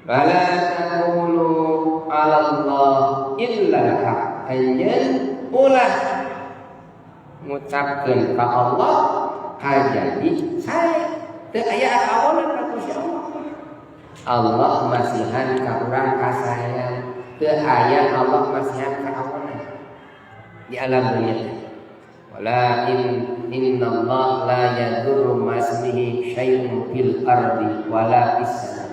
Wala taqulu 'ala Allah illa al-haq. Anjeun ulah ngucapkeun ka Allah kajadi sae. Teu aya kawanan ka Gusti Allah. Allah masihan ka urang kasaean. Teu aya Allah masihan kawanan di alam dunia. Wala in innallaha la yadurru ma'asmihi syai'un fil ardi wala fis sama.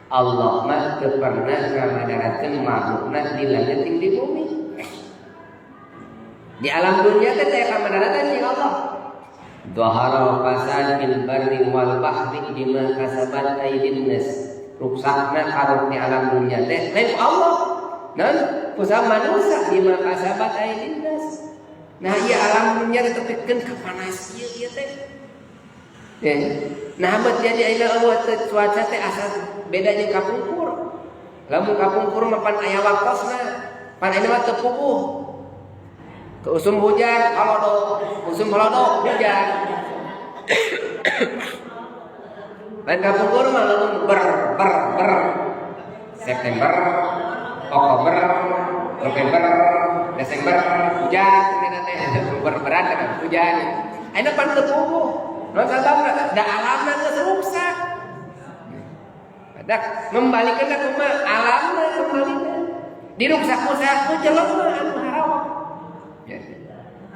Allah mah teu pernah ngamadaratkeun makhlukna di langit jeung di bumi. Di alam dunia teh teu kamadaratan jeung Allah. Dhahara fasad fil barri wal bahri bima kasabat aydin nas. Ruksakna karuk di alam dunia teh lain Allah. Naon ku manusia bima kasabat aydin nas. Nah, ieu alam dunia teh tepikeun ka panas ieu ieu teh. Ya. Nah, bet jadi ayeuna Allah teh cuaca teh asa beda jeung kapungkur. Lamun kapungkur mah pan aya waktosna, pan ayeuna mah teu puguh. Ke usum hujan, halodo, usum halodo, hujan. Lain kapungkur mah lamun ber ber ber September, Oktober, November, Desember hujan cenah teh berberat kan hujan. Ayeuna pan teu puguh. Naon sababna? Da alamna geus ruksak. Dak membalikeun kumaha alamna kembalikeun. Diruksak-rusak ku jelema anu haram. Ya.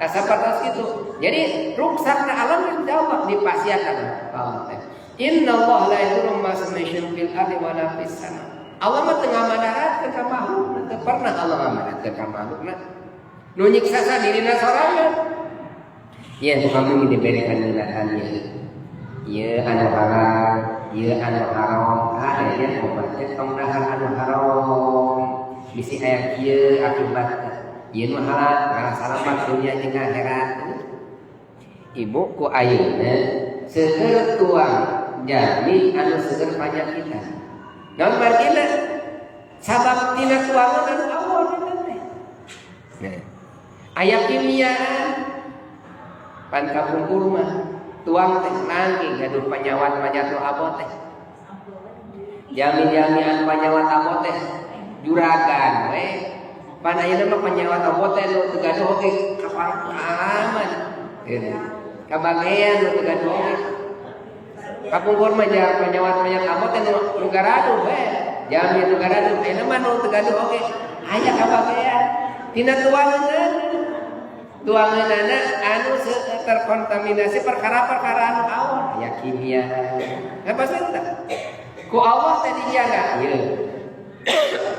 Nah, sapertos itu. Jadi ruksakna alam yang jawab dipasiakan Allah teh. Inna Allah la yadurru ma fil ardi wa la fis sama. Allah mah teu ngamadaratkeun ka makhluk, teu pernah Allah ngamadaratkeun ka makhlukna. Nu nyiksa dirina sorangan. Ya, kami diberikan ngeunaan ieu. Ieu anu halal, ieu anu haram, ada ya obatnya tong dahar anu haram. Bisi aya kieu akibatna. Ieu nu halal, ngalah salamat dunia jeung akhirat. Ibu ku ayeuna seueur tuang jalmi anu seueur panyakitan. Naon margina? Sabab tina tuangan anu awon eta teh. Nah, aya kimiaan pan kapungkur mah tuang teh nangge gaduh panyawat manyatu abot teh. Jami-jami anu panyawat abot teh juragan we. Pan ayeuna mah panyawat abot teh nu teu gaduh oge kapangalaman. Gitu. Kabagean nu teu gaduh oge. Kapungkur mah ja panyawat panyawat abot teh nu garaduh we. Jami nu garaduh ayeuna mah nu teu gaduh oge aya kabagean. Tina tuangan tuanganana anu terkontaminasi perkara-perkara anu awon aya kimia. Nah, pasti eta. Ku Allah teh dijaga ieu.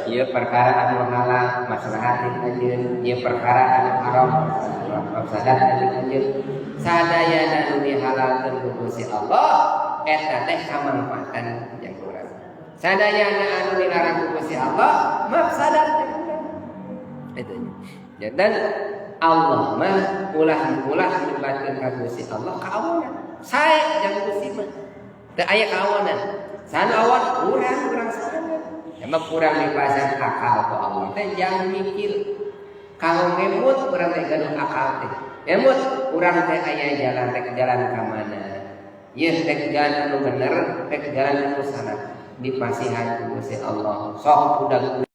Ieu perkara anu halal maslahat anjeun, ieu perkara anu haram mafsadat anjeun. Sadayana anu dihalalkeun ku Gusti Allah eta teh kamangfaatan yang urang. Sadayana anu dilarang ku Gusti Allah mafsadat yang urang. Itu. Dan Allah mah ulah-ulah nyebatkeun ka Gusti Allah kaawonan. Sae jang Gusti mah. Teu aya kaawonan. Sana awon urang urang sorangan. Emang kurang dipasang akal ku Allah teh jangan mikir. Kalau ngemut urang teh gaduh akal teh. Ngemut urang teh aya jalan rek jalan ka mana. Ieu rek jalan anu bener, rek jalan anu salah. Dipasihan ku Gusti Allah. Sok udah.